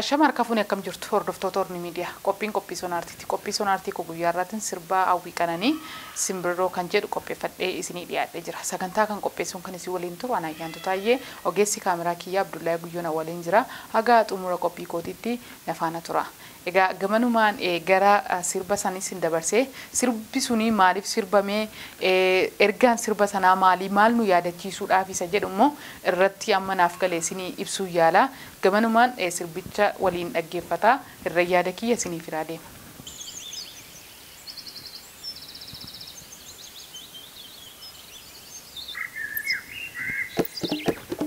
Ashama harka fuunee akkam jirtu hordoftoota Orni Miidiyaa. Qophiin qophii sonaartiiti. Qophii sonaartii koo guyyaa irraatiin sirbaa Hawwii Qananii Simbirroo kan jedhu qopheeffadhee isinii dhiyaadhee jira. Sagantaa kan qopheessuun kan isin waliin turu ana Ayyaantu Taayyee, ogeessi kaameraa kiyyaa Abdullahi Guyyoona waliin jira. Haga xumura qophii kootiitti na faana tura. Egaa gamanumaan gara sirba sanis hin dabarsee, sirbi suni maaliif sirbamee, ergaan sirba sanaa maalii, maal nu yaadachiisuudhaaf isa jedhu immoo irratti amma naaf galee isinii ibsuu yaala. Gamanumaan sirbicha waliin dhaggeeffataa irra yaada kiyya isinii firaa deema.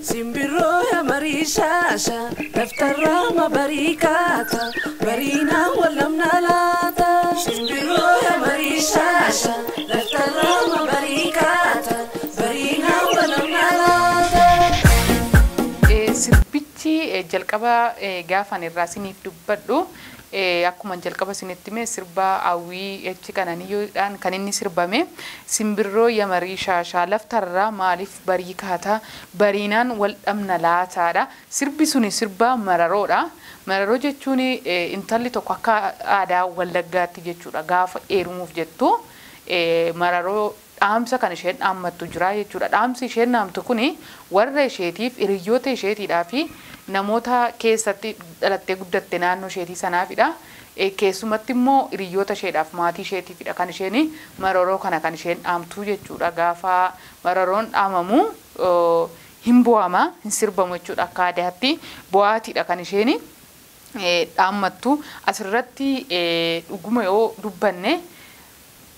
Simbirroo yaa marii shaasha, daftarraa ma barii kaata, bariinaa wallamna laata. Simbirroo yaa marii shaasha, daftarraa ma barii kaata, bariinaa wallamna laata. Sirbichi jalqaba gaafan irraa isiniif dubbadhu, akkuma jalqaba isinitti hime, sirba Hawwii Echi Qananiidhaan kan inni sirbame. Simbirroo yamarii shaashaa, laftarraa maaliif barii kaata, bariinaan wal dhabna laataadha. Sirbi suni sirba mararoodha. Mararoo jechuun intalli tokko akka aadaa Wallaggaatti jechuudha, gaafa heerumuuf jettu mararoo dhaamsa kan isheen dhaammattu jira jechuudha. Dhaamsi isheen dhaamtu kuni warra isheetiif, hiriyoota isheetiidhaa fi namoota keessatti dhalattee guddatte naannoo isheetii sanaafidha. Keessumatti immoo hiriyoota isheedhaaf, maatii isheetiifidha kan isheen mararoo kana kan isheen dhaamtu jechuudha. Gaafa mararoon dhaamamu hin bo'ama, hin sirbamu jechuudha akka aadaatti. Bo'aatiidha kan isheen dhaammattu. Asirratti dhuguma yoo dubbanne,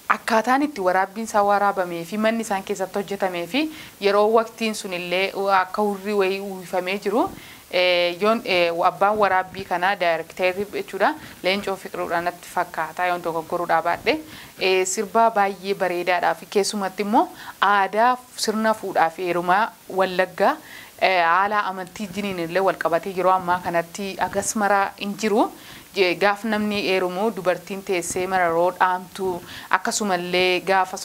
akkaataan itti waraabbiin isaa waraabamee fi manni isaan keessatti hojjetamee fi yeroo waqtiin sun illee akka hurrii wayii uwwifamee jiru, yoon abbaan waraabbii kanaa daayirekteerri jechuudha, Leencoo Fiqiruudhaan natti fakkaata yoon dogoggoruudhaa baadhe, sirbaa baay'ee bareedaadhaa fi keessumatti immoo aadaa sirna fuudhaa fi heerumaa Wallaggaa haala amantii jiniin illee wal qabatee yeroo ammaa kanatti agas maraa hin jiru. Gaaf namni heerumu dubartiin teessee mararoo dhaamtu, akkasumallee gaafa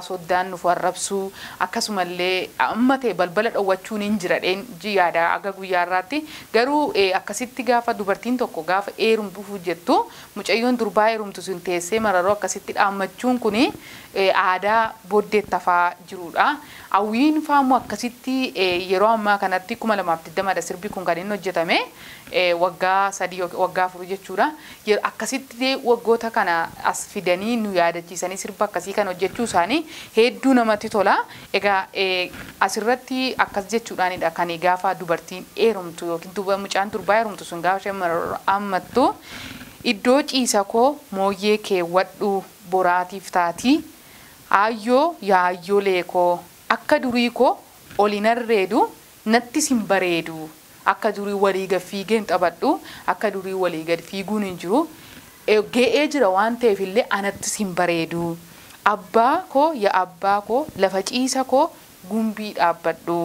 soddaan nuuf arrabsu, akkasumallee amma ta'e balbala dhowwachuun hin jira dheen yaada aga guyyaa irraatti. Garuu akkasitti gaafa dubartiin tokko gaafa heerumtuuf jettu, mucayyoon durbaa heerumtu sun teessee mararoo akkasitti dhaammachuun kuni aadaa booddeettafaa jirudha. Hawwiin faamu akkasitti yeroo ammaa kanatti 2020dha sirbi kun kan inni hojjetame, waggaa 3, waggaa 4 jechuudha. Akkasitti waggoota kana as fidanii nu yaadachiisanii sirba akkasii kan hojjechuu isaanii hedduu namatti tola. Egaa asirratti akkas jechuudhaanidha kan gaafa dubartiin heerumtu yookiin mucaan durbaa heerumtu sun gaafa isheen ammattu, iddoo ciisa koo mooyyee keewwadhu boraatiif taatii, aayyoo yaayyoo leekoo, akka durii koo ol hin arreedu, nattis hin bareedu, akka durii walii gad fiigeen taphadhu, akka durii walii gad fiiguun hin jiru, ga'ee jira waan ta'eef illee anattis hin bareedu, abbaa koo yaa abbaa koo, lafa ciisa koo gumbii dhaabbadhu,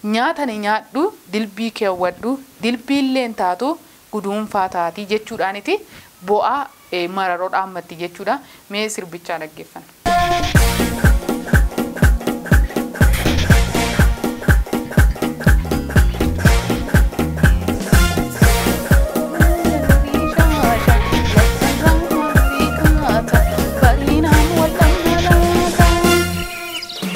nyaata ni nyaadhu, dilbii keewwadhu, dilbiilleen taatu guduunfaa taatii jechuudhaaniti bu'aa mararoo dhaammatti jechuudha. Mee sirbichaa dhaggeeffanna.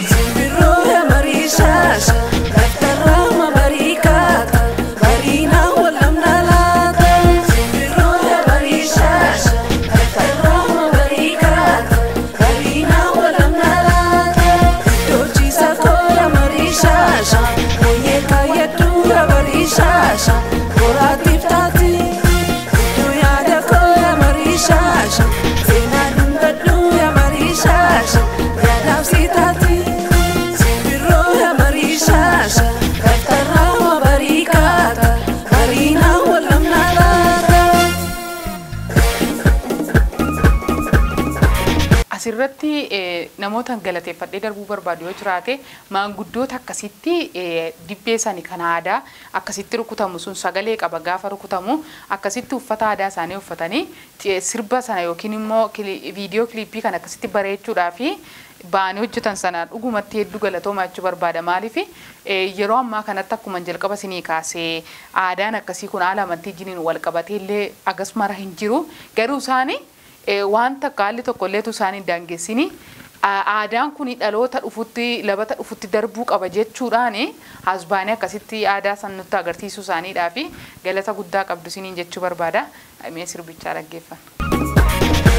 Simbirroo yaa marii shaasha, daftarraa ma barii kaata, bariinaa wallamna laata. Simbirroo yaa marii shaasha, daftarraa ma barii kaata, bariinaa wallamna laata. Iddoo ciisa koo yaa marii shaasha, mooyyee kaayyadhu yaa marii shaasha, boraatiif taati. Iddoo yaada koo yaa marii shaasha, seenaa dubbadhu yaa marii shaasha, yaadaaf si taati. Simbirroo yaa marii shaasha, daftarraa ma barii kaata, bariinaa wallamna laata. Asirratti namoota galateeffadhee darbuu barbaadu yoo jiraate, maanguddoota akkasitti dibbee sani kan aadaa akkasitti rukutamu sun sagalee qaba gaafa rukutamu, akkasitti uffata aadaa isaanii uffatanii sirba sana yookiin immoo viidiyoo kiliippii kan akkasitti bareechuudhaa fi ba'anii hojjetan sana dhugumatti hedduu galatoomaa jechuu barbaada. Maaliif yeroo ammaa kanatti akkuma jalqaba isinii kaasee aadaan akkasii kun haala amantii jiniin wal qabatee illee agas mara hin jiru. Garuu isaanii wanta haalli tokko illeetu isaanii hin daangessini. Aadaan kun dhaloota dhufutti labata dhufutti darbuu qaba jechuudhaan asbaanii akkasitti aadaa san nutti agarsiisuu isaaniidhaa fi galata guddaa qabdu isiniin jechuu barbaada. Mee sirbichaa dhaggeeffanna.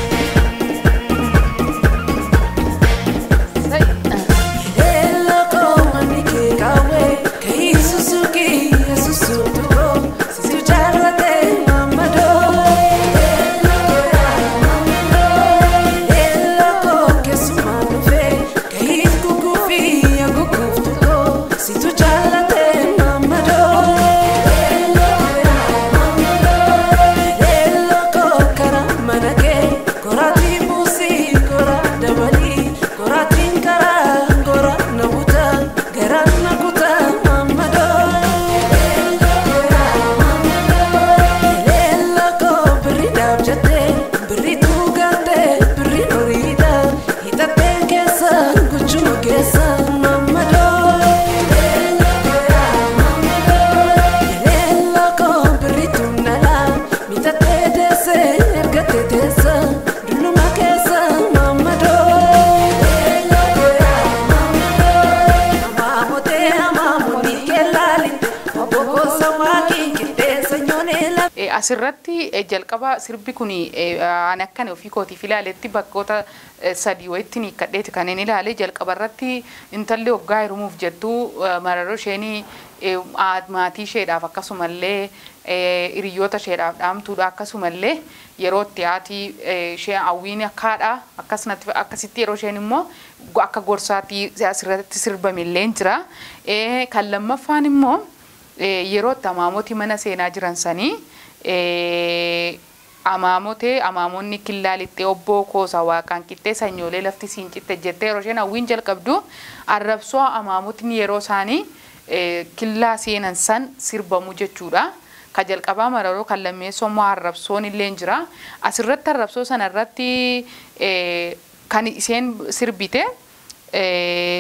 Asirratti jalqaba sirbi kun ani akkan ofii kootiif ilaaletti bakkoota sadii wayitti hiikkadheeti kan inni ilaale. Jalqaba irratti intalli hoggaa heerumuuf jettu mararoo isheen maatii isheedhaaf akkasumallee hiriyoota isheedhaaf dhaamtuudha. Akkasumallee yeroo itti haati ishee hawwiin akkaadha akkasitti yeroo isheen immoo akka gorsaatti asirratti sirbame illee jira. Kan lammaffaan immoo yeroo itti amaamoti mana seenaa jiran sanii amaamotee amaamonni killaa lixxee obboo koosa waaqaan qixxee sanyoolee lafti siin citte jettee yeroo isheen hawwiin jalqabdu arrabsoo amaamotni yeroo isaanii killaa seenan san sirbamu jechuudha. Ka jalqabaa mararoo kan lammeessoo immoo arrabsoon illee jira. Asirratti arrabsoo sanarratti kan isheen sirbite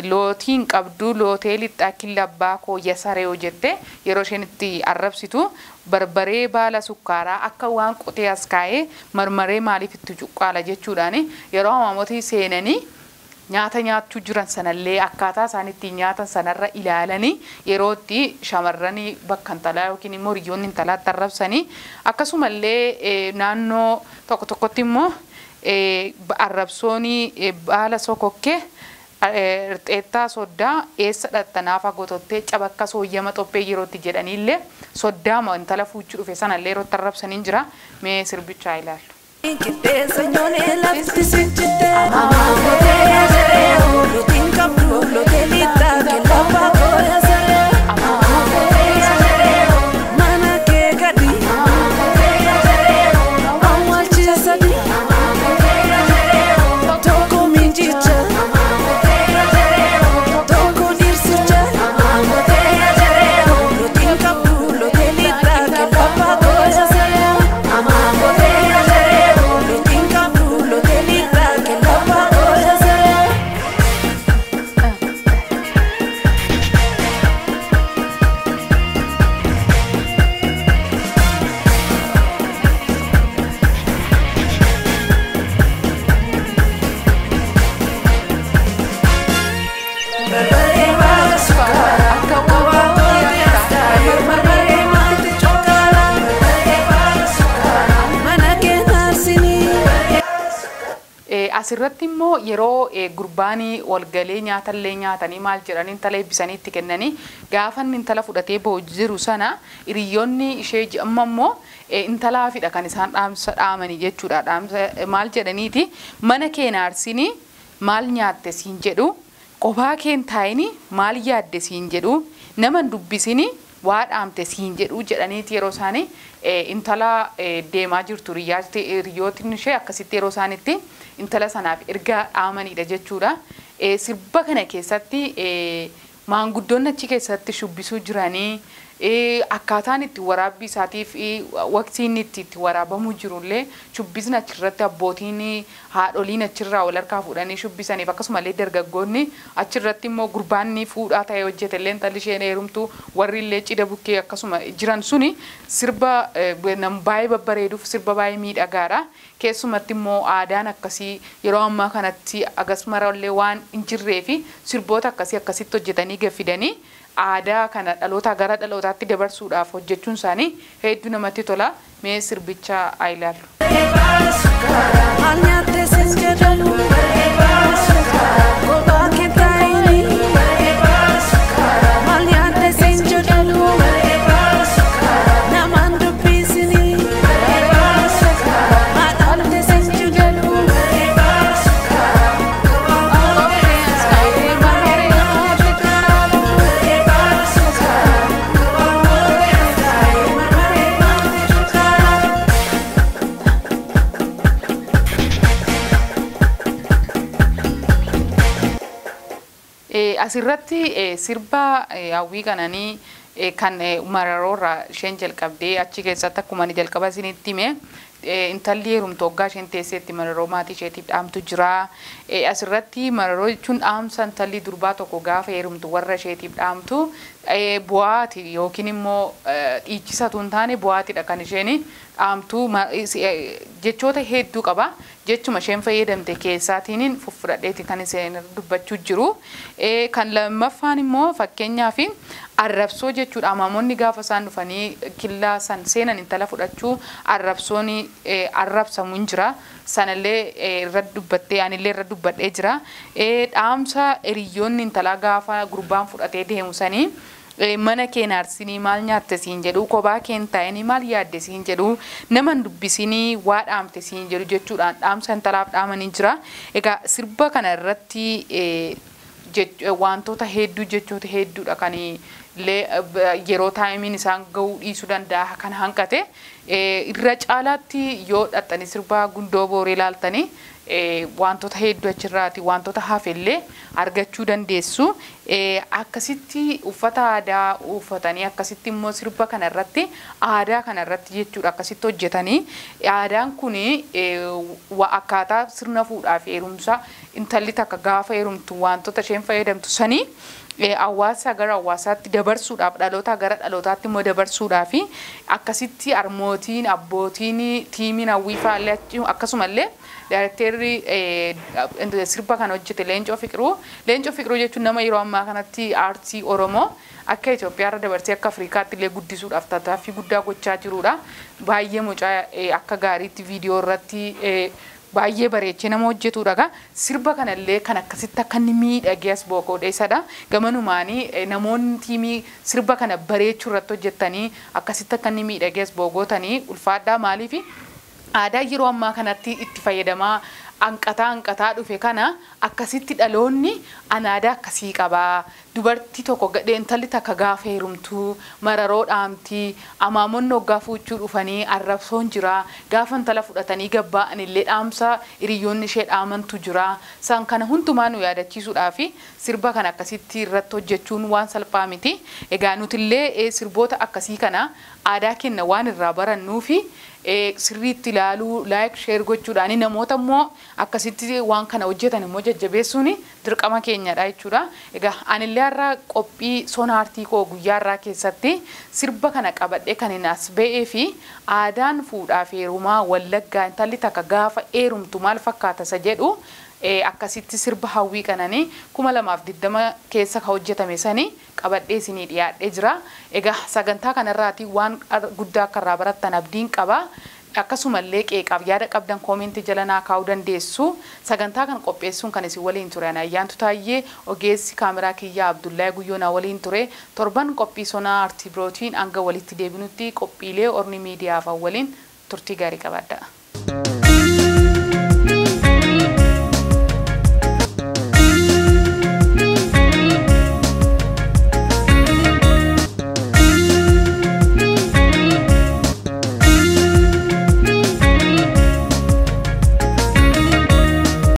lootiin qabdu lootee lixxaa killa abbaa koo yasaree jette yeroo isheen itti arrabsitu barbaree baala sukkaaraa akka waan qotee as kaa'ee marmaree maaliif itti cuqqaala jechuudhaan yeroo amaamotii seenanii nyaata nyaachuu jiran sanallee akkaataa isaan ittiin nyaatan sanarra ilaalanii yeroo itti shamarranii bakka intalaa yookiin immoo hiriyoonni intalaatti arrabsanii akkasumallee naannoo tokko tokkotti immoo arrabsoonii baala sokokkee xeettaa soddaa eessa dhattanaaf gotottee cabakka sooyyama xophee yerootti jedhaniillee soddaama intala fuuchuu dhufe sanallee yerootti arrabsanii jira. Mee sirbichaa ilaallu. Asirratti immoo yeroo gurbaanii walgalee nyaatallee nyaatanii maal jedhanii intala eebbisanii itti kennanii gaafa inni intala fudhatee bahu jiru sana hiriyoonni ishee amma immoo intalaafidha kan isaan dhaamsa dhaamanii jechuudha. Dhaamsa maal jedhaniiti mana kee naarsinii maal nyaatte siin jedhu qophaa keen taa'ini maal yaadde siin jedhu nama hin dubbisini waa dhaamte siin jedhu jedhaniiti yeroo isaanii intala deemaa jirtu hiriyootni ishee akkasitti yeroo isaanitti intala sanaaf ergaa dhaamanidha jechuudha. Sirba kana keessatti maanguddoonni achi keessatti shubbisuu jiranii Akkaataan itti waraabbii isaatiif waqtiin itti waraabamu jirullee shubbisni achirratti abbootiin haadholiin achirraa wal harkaa fuudhanii shubbisaniif, akkasumallee dargaggoonni achirratti immoo gurbaanni fuudhaa ta'ee hojjetellee intalli isheen heerumtu warri illee cidha bukkee akkasuma jiran suni sirba baay'ee babbareeduuf sirba baay'ee miidhagaadha. Keessumatti immoo aadaan akkasii yeroo ammaa kanatti agasmarallee waan hin jirree fi sirboota akkasii akkasitti hojjetanii gaffidanii aadaa kana dhaloota gara dhalootaatti dabarsuudhaaf hojjechuun isaanii hedduu namatti tola. Mee sirbicha haa ilaallu. Maal nyaatte siin jedhamu, kophaa kee taa'ini. Maal nyaatte siin jedhamu, namaan dubbisini. Haadhamte siin jedhamu. Asirratti sirba Hawwii Qananii kan mararoorraa isheen jalqabdee achi keessatti akkuma ani jalqaba isinitti hime, intalli heerumtu hoggaa isheen teesseetti mararoo maatii isheetiif dhaamtu jira. Asirratti mararoo jechuun dhaamsa intalli durbaa tokko gaafa heerumtu warra isheetiif dhaamtu bu'aati yookiin immoo dhiichisatu hin taane bu'aatidha kan isheen dhaamtu, jechoota hedduu qaba. Jechuma isheen fayyadamte keessaatiin fuffudhadheeti kan isheen dubbachuu jiru. Kan lammaffaan immoo fakkeenyaaf arrabsoo jechuudha. Amaamonni gaafa isaan dhufanii killaa san seenan intala fudhachuu arrabsoon arrabsamu hin jira. Sanallee irra dubbattee anillee irra dubbadhee jira. Dhaamsa hiriyoonni intalaa gaafa gurbaan fudhatee deemu sanii mana kee naarsinii maal nyaatte siin jedhu, kophaa kee hin taa'inii maal yaadde siin jedhu, nama hin dubbisinii waa dhaamte siin jedhu jechuudhaan dhaamsa intalaaf dhaamanii jira. Egaa sirba kana irratti wantoota hedduu, jechoota hedduudha kan illee yeroo taayimiin isaan gahuu dhiisuu danda'a kan hanqate. Irra caalaatti yoo dhaxxanii sirba Gundoo Booree ilaaltanii wantoota hedduu achirraati wantoota hafellee argachuu dandeessu. Akkasitti uffata aadaa uffatanii akkasitti immoo sirba kana irratti aadaa kana irratti jechuudha akkasitti hojjetanii, aadaan kun akkaataa sirna fuudhaa fi heerumsaa intalli takka gaafa heerumtu wantoota isheen fayyadamtu sanii hawaasa gara hawaasaatti dabarsuudhaaf, dhaloota gara dhalootaatti immoo dabarsuudhaaf akkasitti harmootiin, abbootiin, tiimiin Hawwii fa'aallee akkasumallee daayirekteerri sirba kana hojjete Leencoo Fiqiruu. Leencoo Fiqiruu jechuun nama yeroo ammaa kanatti aartii Oromoo akka Itoophiyaarra dabarsee akka Afrikaatti illee guddisuudhaaf tattaaffii guddaa gochaa jirudha. Baay'ee mucaa akka gaariitti viidiyoo irratti baay'ee bareechee nama hojjetudha. Sirba kanallee kan akkasitti akka inni miidhagee as boqodheessadha. Gamanumaanii namoonni tiimii sirba kana bareechuu irratti hojjetanii akkasitti akka inni miidhagee as boqotanii ulfaadhaa. Maaliifi aadaa yeroo ammaa kanatti itti fayyadamaa hanqataa hanqataa dhufe kana akkasitti dhaloonni an aadaa akkasii qabaa. Dubartii tokko gadhee intalli takka gaafa heerumtuu mararoo dhaamtii, amaamonni hoggaa fuuchuu dhufanii arrabsoon jira, gaafa intala fudhatanii gabbaa'an illee dhaamsa hiriyoonni ishee dhaamantu jira. San kana hundumaa nu yaadachiisuudhaaf sirba kana akkasitti irratti hojjechuun waan salphaa miti. Egaa nutillee sirboota akkasii kana aadaa kenna waan irraa barannuufi sirriitti ilaaluu, like, share gochuudhaan namoota immoo akkasitti waan kana hojjetan immoo jajjabeessuun dirqama keenyadha jechuudha. Egaa anillee har'a qophii sona aartii koo guyyaa har'aa keessatti sirba kana qabadhee kan hin as ba'ee fi aadaan fuudhaa fi heerumaa Wallaggaa intalli takka gaafa heerumtu maal fakkaata isa jedhu akkasitti sirba Hawwii Qananii 2020 keessa ka hojjetame sanii qabadhee isinii dhiyaadhee jira. Egaa sagantaa kanarraati waan guddaa akka irraa barattan abdiin qaba. Akkasumallee qeeqaaf yaada qabdan koomentii jala naa kaa'uu dandeessu. Sagantaa kan qopheessuun kan isin waliin ture ana Ayyaantu Taayyee, ogeessi kaameraa kiyyaa Abdullahi Guyyoo naa waliin ture. Torban qophii sonaa aartii birootiin hanga walitti deebinutti qophiilee Orni Miidiyaa afaan waliin turtii gaarii qabaadha.